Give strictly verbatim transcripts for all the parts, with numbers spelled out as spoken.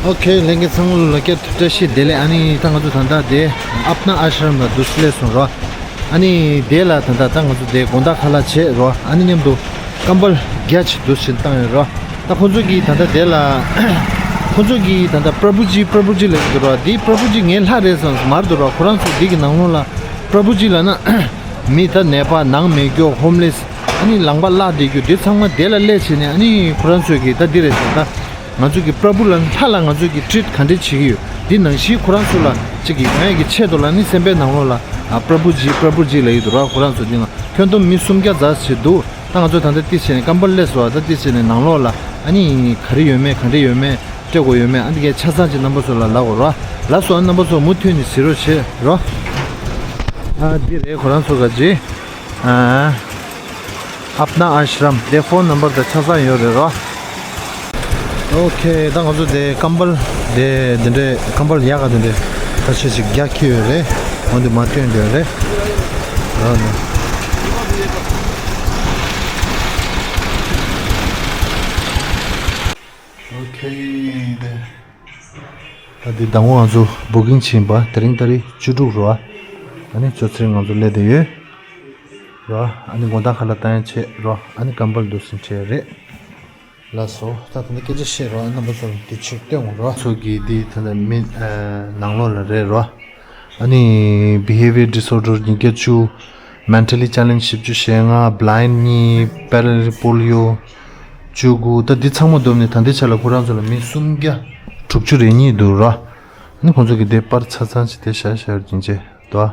ཨོ་ཁེ། ལྷན་རྒྱས་ཚང་མ་ལ་བསྐྱར་དུ་བཀྲ་ཤིས་བདེ་ལེགས། ཨ་ནི་ད་ང་ཚོ་ད་ལྟ་དེ་ཨབ་ན་ཨ་ཤ་རམ་ལ་འདུག་སླེབས་སོང་རོ། ཨ་ནི་དེ་ལ་ད་ལྟ་ད་ང་ཚོ་དེ་དགོང་དག་ཁ་ལག་བྱས་རོ། ཨ་ནི་མཉམ་དུ་ཀམ་བལ་རྒྱ་ཆེ་འདུག་ཕྱིན་བཏང་ཡོད་རོ། ད་ཁོ་ཚོ་གིས་ད་ལྟ་དེ་ལ་ཁོ་ཚོ་གིས་ད་ལྟ་པྲ་བུ་ཇི་པྲ་བུ་ཇི་ལབ་ཀྱི་འདུག་རོ། དེ་པྲ་བུ་ཇི་ངའི་ལྷ་རེད་བསམ་མར་འདུག་རོ། ཁོ་རང་ཚོ་དེ་གི་ནང་ལོགས་ལ་པྲ་བུ་ཇི་ལབ་ན་མི་ད་ནད་པ་ནང་མེད་རྒྱུ་ཧོམ་ལེ་སི། ཨ་ནི་ལང་པ་བརླག་བསྡད་རྒྱུ་དེ་ཚང་མ་དེ་ལ་སླེབས་བྱས་ནས། ཨ་ནི་ཁོ་རང་ཚོས་ཀྱིས་ད་འདི་རེད་ཟེར། ད་ང་ཚོ་གི་པྲ་བུ་ལ་ལྷ་ལ་ང་ཚོ་གི་ཊི་རིཊ་ག་འདྲས་བྱེད་ཀྱི་ཡོད། འདི་ནང་བཞིན་ཁོ་རང་ཚོ་ལ་གཅིག་གི་གང་ཡག་གི་ཆེད་དུ་ལ་ནི་སེམས་པའི་ནང་ལོགས་ལ་ཨ་པྲ་བུ་ཇི་པྲ་བུ་ཇི་ལབ་ཀྱི་འདུག་ར། ཁོ་རང་ཚོ་འདི་ན་ཁྱོན་བསྡོམས་མི་སུམ་བརྒྱ་ཙམ་ཞིག་འདུག་ད་ང་ཚོ་ད་ལྟ་ཏི་བྱས་ནས་ཀམ་བལ་སླེབས་སོང་བ། ད་ཏི་བྱས་ནས་ནང་ལོགས་ལ་ཨ་ནི་ག་རེ་ཡོད་མེད་ག་འདྲས་ཡོད་མེད་སྤྲད་དགོས་ཡོད་མེད། ཨ་འདི་གའི་ཆ་ཚང་ཅིག་རྣམ་པ་ཚོ་ལ་ལབ་དགོས་ར། ལགས་སོ། ཨ་རྣམ་པ་ཚོ་མུ་མཐུད་ནས་གཟིགས་རོགས་བྱེད་རོ། ཨ་འདི་རེད། ཁོ་རང་ཚོ་ག་ཅི། ཨ་ཨབ་ན་ཨ་ཤ་རམ་དེ་ཕོན་ནམ་བར་དང་ཆ་ཚང་ཡོད་རེད་རོ། ཨོ་ཁེ། ད་ང་ཚོ་དེ་ཀམ་བལ་དེ་འདི་འདྲའི་ཀམ་བལ་ཡག་ག་དེ་འདྲའི་ད་ཆ་ཞིག་རྒྱག་གི་ཡོད་རེད། འོན་ཏེ་མ་སྟོན་དེ་རེད་རོ་ནི། ཨོ་ཁེ། དེ་ད་དེ་ཟླ་ངོ་ང་ཚོ་བུ་ཀིང་ཕྱིན་པ་དེ་རིང་ཏ་རིག་བཅུ་དྲུག་རོ། ཨ་ནི་ཚོ་ཚེ་རིང་ང་ཚོ་སླེབས་བསྡད་ཡོད་རོ། ཨ་ནི་དགོང་དག་ཁ་ལག་བཏང་ཡ་བྱས་རོ། ཨ་ནི་ཀམ་བལ་འདུག་སེ་བྱས་རེད། ལགས་སོ། ད་ད་ནི་སྐད་ཆ་བཤད་རོགས། རྣམ་པ་ཚོར་དེ་ཕྱིར་སྟོན་དགོས་རོགས། ཚོ་གི་དེ་ད་ལྟ་མི་ཨ་ནང་ལོགས་ལ་རེད་རོ། ཨ་ནི་behavior disorder ཉིས་བརྒྱ་བཅུ། mentally challenge བཞི་བཅུ་ཞེ་ལྔ། blind གཉིས། parallel polio བཅུ་དགུ། ད་འདི་ཚང་མ་བསྡོམས་ནས་ད་ལྟའི་ཆ་ལ་ཁོ་རང་ཚོ་ལ་མི་སུམ་བརྒྱ་དྲུག་ཅུ་རེ་གཉིས་འདུག་རོ། ཨ་ནི་ཁོང་ཚོ་གི་དེ་པར་ཆ་ཚང་ཅིག་དེ་བཞག་བཞག་ཡོད་ཅིང་བྱས་དོ།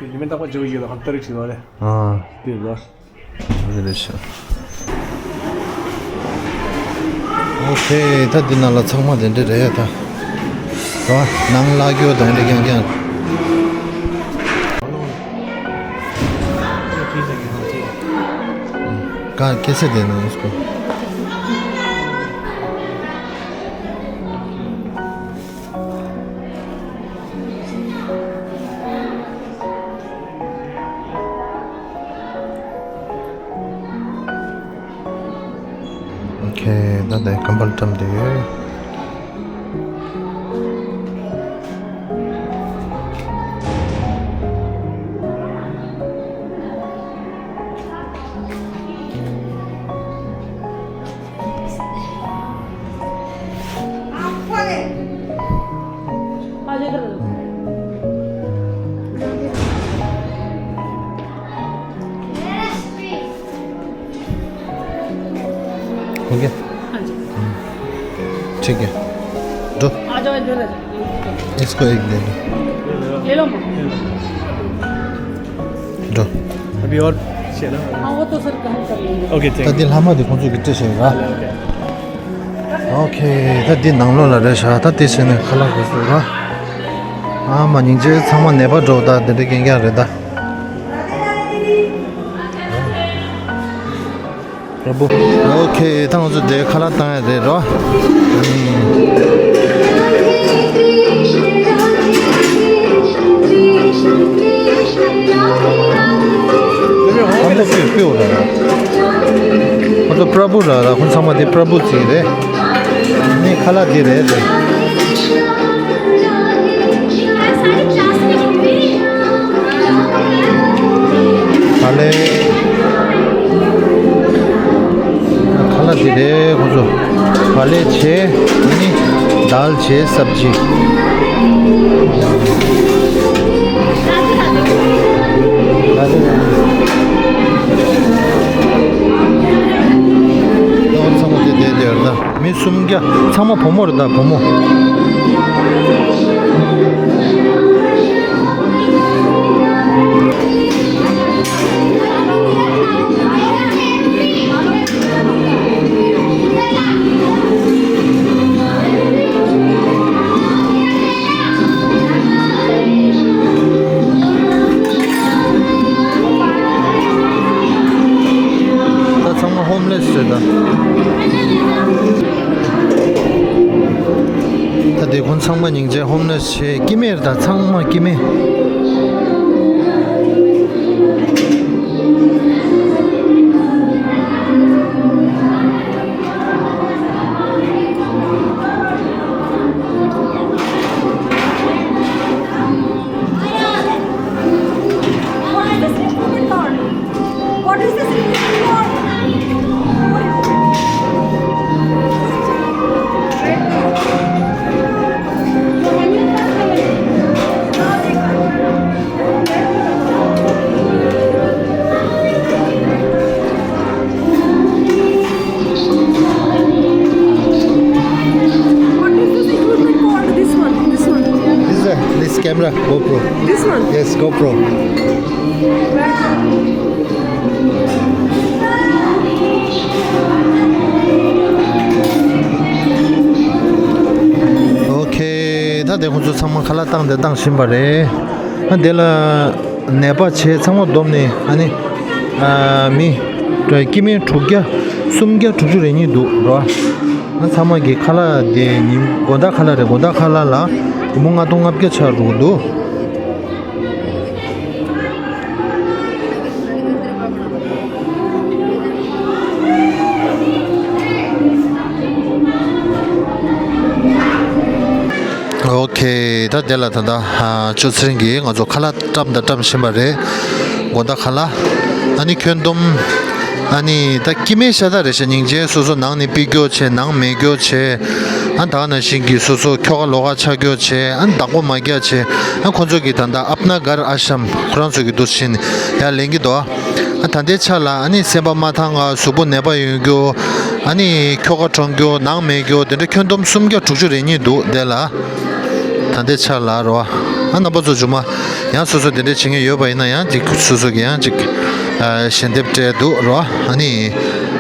དེ་ཉི་མ་རྟག་པར་འཇོག་ཡོད་ལ་ཧམ་ཏ་རིག་ཞིག་ལ་རེད། ཨ། དེ་རོ། རེད་ཤག་ཨོ་ཁེ། ད་འདི་ནང་ལ་ཚང་མ་དེ་འདྲ་རེད་ད། རོ། ནང་ལ་སྐྱོ་དང་འདྲ་རྐྱང་རྐྱང་། ཀ་ཀེ་སེ་དེ་ནང་སྐོ། ཨོ་ཁེ། ད་ལྟ་ཀམ་བལ་བཀྲམ་བསྡད་ཡོད། हो गया? हाँ जी। ठीक है। दो। आ जाओ, इधर आ जाओ। इसको एक दे दो। ले लो माँ। दो। अभी और चाहिए ना? हाँ, वो तो सर कम कर लेंगे। ओके, ད་འདི་ལྷག་མ་འདི་ཁོང་ཚོ་གི་སྤྲད་བཞག་ཡོད་ར། ཨོ་ཁེ། ད་འདི་ནང་ལོགས་ལ་རེད་ཤག་ད་དེ་བྱས་ནས་ཁ་ལག་དགོས་སོ་ར། ཨ་མ་སྙིང་རྗེ། ཚང་མ་ནད་པ་འགྲོ་ད་འདི་འདྲ་རྐྱང་རྐྱང་རེད་ད། ཨོ་ཁེ། ད་ང་ཚོ་དེ་ཁ་ལག་བཏང་ཡ་རེད་རོ། ཁམ་པ་པིའུ་པིའུ་ར་ར། ཁོ་ཚོ་པྲ་བུ་ར་ར། ཁོ་ཚང་མ་དེ་པྲ་བུ་ཅིག་རེད། ནི་ཁ་ལག་དེ་རེད་རེད། ད་ལེ། ཁ་ལག་དེ་རེད་ཁོ་ཚོ། བ་ལེ་བྱས། ཨ་ནི་དཱལ་བྱས། སབ་ཇི། ད་ལེ། ད་ཚང་མ་དེ་བསྡད་བསྡད་ཡོད་ད། མི་སུམ་བརྒྱ། ཚང་མ་བུ་མོ་རེད་ད། བུ་མོ། ད་ཚང་མ་ཧོམ་ལེ་སི་རེད་ད། ད་དེ་ཁོང་ཚང་མ་སྙིང་རྗེ། ཧོམ་ལེ་སི་བྱས། སྐྱེ་དམན་རེད་ད། ཚང་མ་སྐྱེ་དམན། Camera, GoPro. This one? Yes, GoPro. Okay, ད་དེ་ཁོང་ཚོ་ཚང་མ་ཁ་ལག་བཏང་དེ་བཏང་བཞིན་པ་རེད། ཨ་དེ་ལ་ནད་པ་བྱས་ཚང་མ་བསྡོམས་ནས་ཨ་ནི་ཨ་མི་སྐྱེ་དམན་དྲུག་བརྒྱ་སུམ་བརྒྱ་དྲུག་ཅུ་རེ་གཉིས་འདུག་རོ། ང་ཚང་མ་གི་ཁ་ལག་དེ་ཉིན་དགོང་དག་ཁ་ལག་རེད། དགོང་དག་ཁ་ལག་ལ་སྒོར་མོ་ལྔ་སྟོང་ལྔ་བརྒྱ་ཆགས་འགྲོ་གི་འདུག་ཨོ་ཁེ། ད་དེ་ལ་ད་ལྟ་ཨ་ཅོ་ཚེ་རིང་གིས་ང་ཚོ་ཁ་ལག་བཀྲམ་དང་བཀྲམ་བཞིན་པ་རེད། དགོང་དག་ཁ་ལག་ཨ་ནི་ཁྱོན་བསྡོམས། ཨ་ནི་ད་སྐྱེ་དམན་ཤ་སྟག་རེད་ཤག་སྙིང་རྗེ། སོ་སོ་ནང་ནས་ཕུད་རྒྱུ་བྱས། ནང་མེད་རྒྱུ་བྱས། ཨ་ད་ག་ནང་བཞིན་གྱི་སོ་སོ་ཁྱོ་ག་ལོགས་ཀ་ཆགས་རྒྱུ་བྱས། ཨ་བདག་པོ་མ་རྒྱག་བྱས། ཨ་ཁོ་ཚོ་གི་ད་ལྟ་ཨཔ་ན་གར་ཨ་ཤམ་ཁོ་རང་ཚོ་གི་འདུག་བཞིན་ཡར་ལེན་གྱི་འདུག་ཨ་ད་ལྟའི་ཆ་ལ་ཨ་ནི་སེམས་པ་མ་ཐང་ང་གཟུགས་པོ་ནད་པ་ཡོང་རྒྱུ། ཨ་ནི་ཁྱོ་ག་གྲོངས་རྒྱུ། ནང་མེད་རྒྱུ། དེ་འདྲ་ཁྱོན་བསྡོམས་སུམ་བརྒྱ་དྲུག་ཅུ་རེ་གཉིས་འདུག་དེ་ལ། ད་ལྟའི་ཆ་ལ་རོ། ཨ་རྣམ་པ་ཚོ་རྗེས་མ་ཡང་སོ་སོ་དེ་འདྲ་བྱེད་མཁན་ཡོད་པ་ཡིན་ན་ཡང་ཅིག་སོ་སོ་གི་ཡང་ཅིག་ཨ་ཞལ་འདེབས་སྤྲད་འདུག་རོ། ཨ་ནི་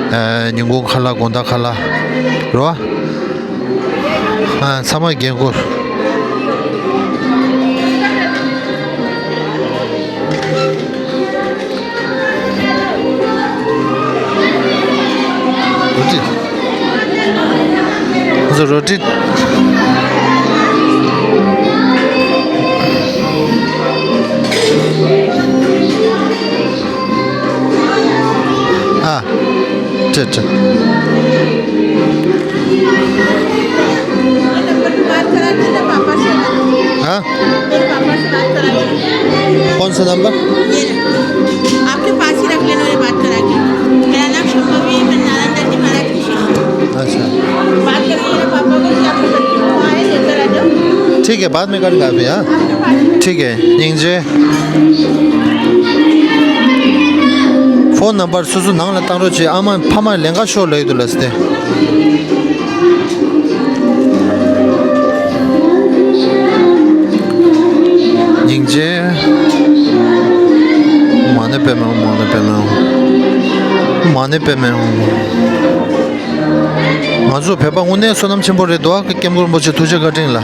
ཨ་ཉིན་གུང་ཁ་ལག་དགོང་དག་ཁ་ལག་རོ། ཨ་ཚང་མ་རྒན་བཀུར། रोटी। हाँ, अच्छा, अच्छा। ये नंबर पे बात करा दीजिए ना पापा से। हाँ? मेरे पापा से बात करा दीजिए। कौन सा नंबर? ये रहा। आपके पास ही रख लेना, ये बात करा के। मेरा नाम शंभवी है, मैं नालंदा जी महाराज की शिष्य हूँ। अच्छा। बात करिए मेरे पापा को कि आपके बच्चे को आए लेकर आ जाओ। ठीक है, बाद में करूँगा अभी, हाँ? आपके पास ही। ठीक है, ཉིན་རྗེ། ཕོན་ནམ་བར་སོ་སོ་ནང་ལ་བཏང་རོགས་བྱེད། ཨ་མ་ཕ་མ་ལེན་ག་ཤོག་ལབ་ཡོད་འདུག་ལབ་སྟེ། སྙིང་རྗེ། མ་ཎི་པདྨེ་ཧཱུྃ། མ་ཎི་པདྨེ་ཧཱུྃ། མ་ཎི་པདྨེ་ཧཱུྃ། ང་ཚོ་བོད་པ་དངོས་གནས་བསོད་ནམས་ཆེན་པོ་རེད་འདུག་ཨ། སྐྱབས་མགོན་རིན་པོ་ཆེ་ཐུགས་རྗེ་བཀའ་དྲིན་ལ།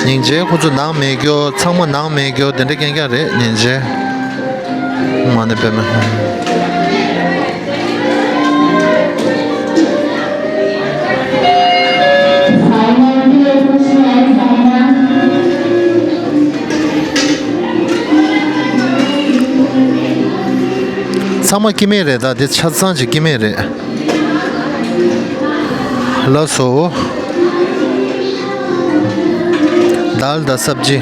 སྙིང་རྗེ། ཁོ་ཚོ་ནང་མེད་རྒྱུ། ཚང་མ་ནང་མེད་རྒྱུ་དེ་འདྲ་རྐྱང་རྐྱང་རེད། སྙིང་རྗེ། མ་ཎི་པདྨེ་ཧཱུྃ། ཚང་མ་སྐྱེ་དམན་རེད། ད་དེ་ཆ་ཚང་ཅིག་སྐྱེ་དམན་རེད། ལགས་སོ། दाल དང་སབ་ཇི།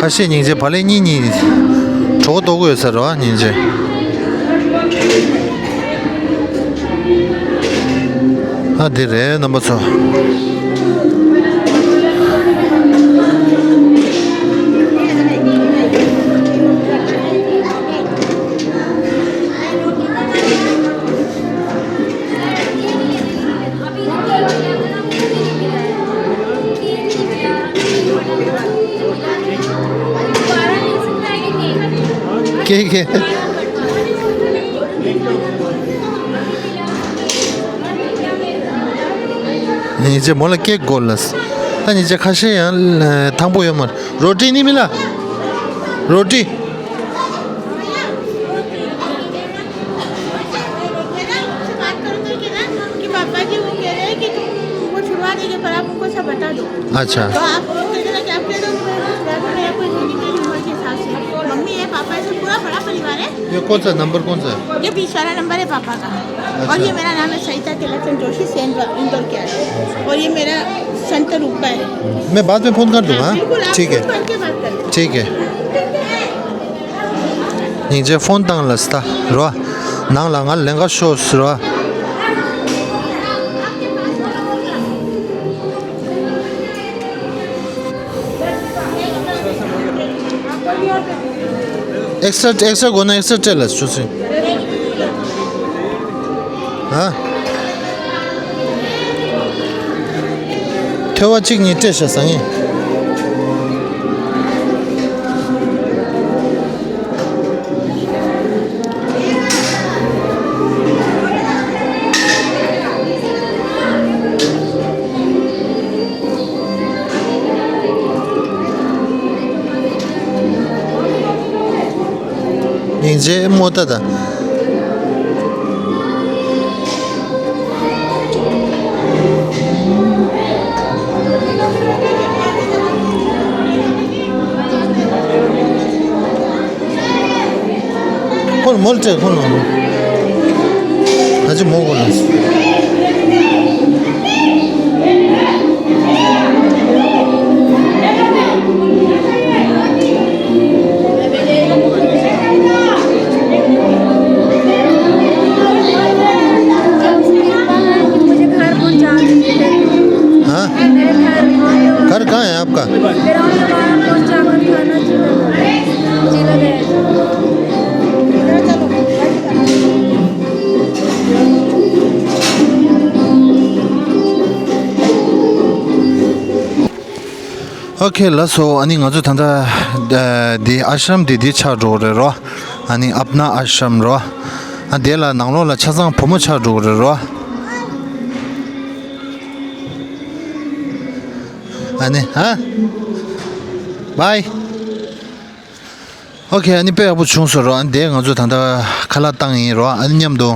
ཁ་ཤས་སྙིང་རྗེ་བག་ལེབ་གཉིས་གཉིས་གྲོད་ཁོག་ལྟོགས་ཀྱི་ཡོད་ས་རེད་བ། སྙིང་རྗེ། ཨ་འདི་རེད་རྣམ་པ་ཚོ། ཁྱེད་ཁྱེད། ཉིན་རྗེ་མོ་ལ་ཀེག་དགོས་ལ། ད་ཉིན་རྗེ་ཁ་ཤས་ཡང་ཐང་པོ་ཡོད་མ་རེད། रोटी नहीं मिला? रोटी। कि पापा जी वो कह रहे हैं कि तुम वो छुड़वा देंगे, पर आप उनको सब बता दो। अच्छा। तो आप उनको कह देना कि आप कह दो कि मैं छुड़वा दूँ, मेरा कोई नहीं, मेरी उम्र के हिसाब से। मम्मी है, पापा है, सब पूरा बड़ा परिवार है। ये कौन सा नंबर, कौन सा है? ये बीस वाला नंबर है पापा का। अच्छा। और ये मेरा नाम है सरिता तिलक चंद जोशी, सेंट इंदौर के आस पास। और ये मेरा संत रूप का है। मैं बाद में फोन कर दूंगा, हाँ? बिल्कुल, आप ठीक है। फोन करके बात कर लो। ठीक है। སྙིང་རྗེ། ཕོན་བཏང་ལ་སྟ་རོ། ནང་ལ་ང་ལེན་ག་ཤོག་ཟེར་རོ། ཨེག་སི་ཊ་ཨེག་སི་ཊ་དགོས་ན་ཨེག་སི་ཊ་སྤྲད་ལ་ཆུ་ཚོད། ཧ། ཐོལ་པ་གཅིག་གཉིས་སྤྲད་ཤག་བཟང་ངན། སྙིང་རྗེ་མོ་ཏ་ད། ཁོ་ལ་མོལ་སྤྲད་ཁོ་ལ། ད་ཅི་མོ་གོ་ལ། मुझे घर पहुंचा दीजिए। हाँ? मेरे घर वहाँ पे घर कहाँ है आपका? मेरा वहाँ पहुंचा कर खाना जिला, जिला गया। ཨོ་ཁེ་ལགས་སོ། ཨ་ནི་ང་ཚོ་ད་ལྟ་འདི་ཨ་ཤམ་འདི་འདི་ཆགས་འགྲོ་གི་རེད་རོ། ཨ་ནི་ཨབ་ན་ཨ་ཤམ་རོ། ཨ་དེ་ལ་ནང་ལོགས་ལ་ཆ་ཚང་བུ་མོ་ཆགས་འགྲོ་གི་རེད་རོ། ཨ་ནི་ཧ། བའི། ཨོ་ཁེ། ཨ་ནི་དཔེ་ཡག་པོ་བྱུང་སོང་རོ། ཨ་ནི་དེ་ང་ཚོ་ད་ལྟ་ཁ་ལག་བཏང་ཡིན་རོ། ཨ་ནི་མཉམ་དུ་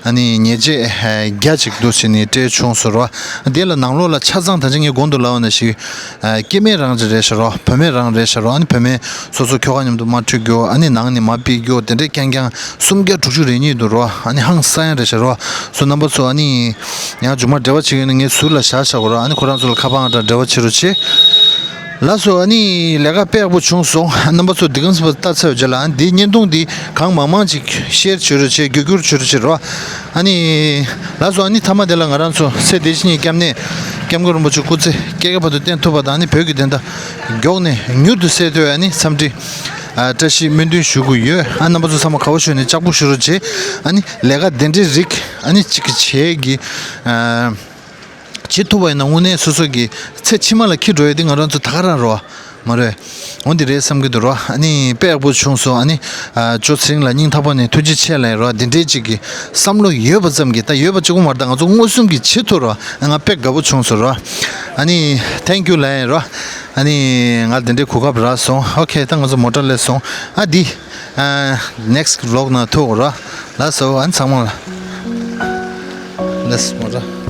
ཨ་ནི་ཉལ་ཆས་རྒྱ་ཅིག་འདུག་ཟེར་ནས་སྤྲད་བྱུང་སོང་རོ། ཨ་དེ་ལ་ནང་ལོགས་ལ་ཆ་ཚང་ད་ཅི་ངས་གོང་དུ་ལབ་པ་ནང་བཞིན་སྐྱེ་དམན་རང་ཅིག་རེད་ཤག་རོ། བུད་མེད་རང་རེད་ཤག་རོ། ཨ་ནི་བུད་མེད་སོ་སོ་ཁྱོ་ག་མཉམ་དུ་མ་འཁྲིད་རྒྱུ། ཨ་ནི་ནང་ནས་མ་ཕུད་རྒྱུ་དེ་འདྲས་རྐྱང་རྐྱང་སུམ་བརྒྱ་དྲུག་ཅུ་རེ་གཉིས་འདུག་རོ། ཨ་ནི་ཧང་སང་ཡ་རེད་ཤག་རོ། སོ་རྣམ་པ་ཚོ་ཨ་ནི་ཡང་མཇུག་མ་འབྲེལ་བ་བྱེད་ཀྱི་ཡོད་ན་ངས་ཟུར་ལ་བཞག་བཞག་གོ་རོ། ཨ་ནི་ཁོ་རང་ཚོ་ལ་ཁ་པར་ཨང་གྲངས་འབྲེལ་བ་བྱེད་རོགས་བྱེད། ལགས་སོ། ཨ་ནི་ལས་ཀ་དཔེ་ཡག་པོ་བྱུང་སོང་། རྣམ་པ་ཚོ་འདི་གམ་སི་པ་ལྟ་ཚར་བའི་རྗེས་ལ་ཨ་ནི་འདིའི་བརྙན་ཐུང་འདི་གང་མང་མང་ཅིག་ཤེར་བྱེད་རོགས་བྱེད། བརྒྱུད་སྐུར་བྱེད་རོགས་བྱེད་རོ། ཨ་ནི་ལགས་སོ། ཨ་ནི་མཐའ་མ་དེ་ལ་ང་རང་ཚོ་སྲས་བདེ་ཆེན་གྱི་སྐྱབས་གནས་སྐྱབས་མགོན་རིན་པོ་ཆེ་སྐུ་ཚེ་བསྐལ་བརྒྱའི་བར་དུ་བརྟན་ཐུབ་པ་དང་། ཨ་ནི་བོད་ཀྱི་བདེན་མཐའ་མགྱོགས་ནས་མྱུར་དུ་གསལ་ཐུབ་པའི་ཨ་ནི་འཚམས་འདྲི་ཨ་བཀྲ་ཤིས་སྨོན་འདུན་ཞུ་གི་ཡོད། ཨ་རྣམ་པ་ཚོ་ཚང་མ་དགའ་བོ་བྱོས་ནས་ལྕགས་པོ་ཞུ་རོགས་བྱེད། ཨ་ནི་ལས་ཀ་དེ་འདྲའི་རིགས་ཨ་ནི་གཅིག་གི་བྱེད་ཀྱི་ཨ། བྱེད་ཐུབ་པ་ཡིན་ན་དངོས་གནས་སོ་སོ་གི་ཚེ་ཕྱི་མ་ལ་འཁྱེར་འགྲོ་ཡ་དེ་ང་རང་ཚོ་ད་ག་རང་རོ། མ་རེད། འོ་འདི་རེད་བསམ་གྱི་འདུག་རོ། ཨ་ནི་དཔེ་ཡག་པོ་བྱུང་སོང་། ཨ་ནི་ཨ་ཇོ་ཚེ་རིང་ལགས་སྙིང་ཐག་པ་ནས་ཐུགས་རྗེ་ཆེ་ལབ་ཡིན་རོ། འདི་འདྲའི་ཅིག་གི་བསམ་བློ་ཡོད་པ་ཙམ་གྱིས། ད་ཡོད་པ་གཅིག་པོ་མ་རེད། ད་ང་ཚོ་མངོན་སུམ་གྱིས་བྱེད་ཐུབ་རོ། ང་དཔེ་དགའ་པོ་བྱུང་སོང་རོ། ཨ་ནི་thank you ལབ་ཡིན་རོ། ཨ་ནི་ང་འདི་འདྲའི་གོ་སྐབས་རག་སོང་། ཨོ་ཁེ། ད་ང་ཚོ་མོ་ཊ་སླེབས་སོང་། ཨ་འདི་ཨ་next vlog ནང་ཐུག་རོ། ལགས་སོ། ཨ་ནི་ཚང་མ་ལ་ལགས་མོ་ཊ།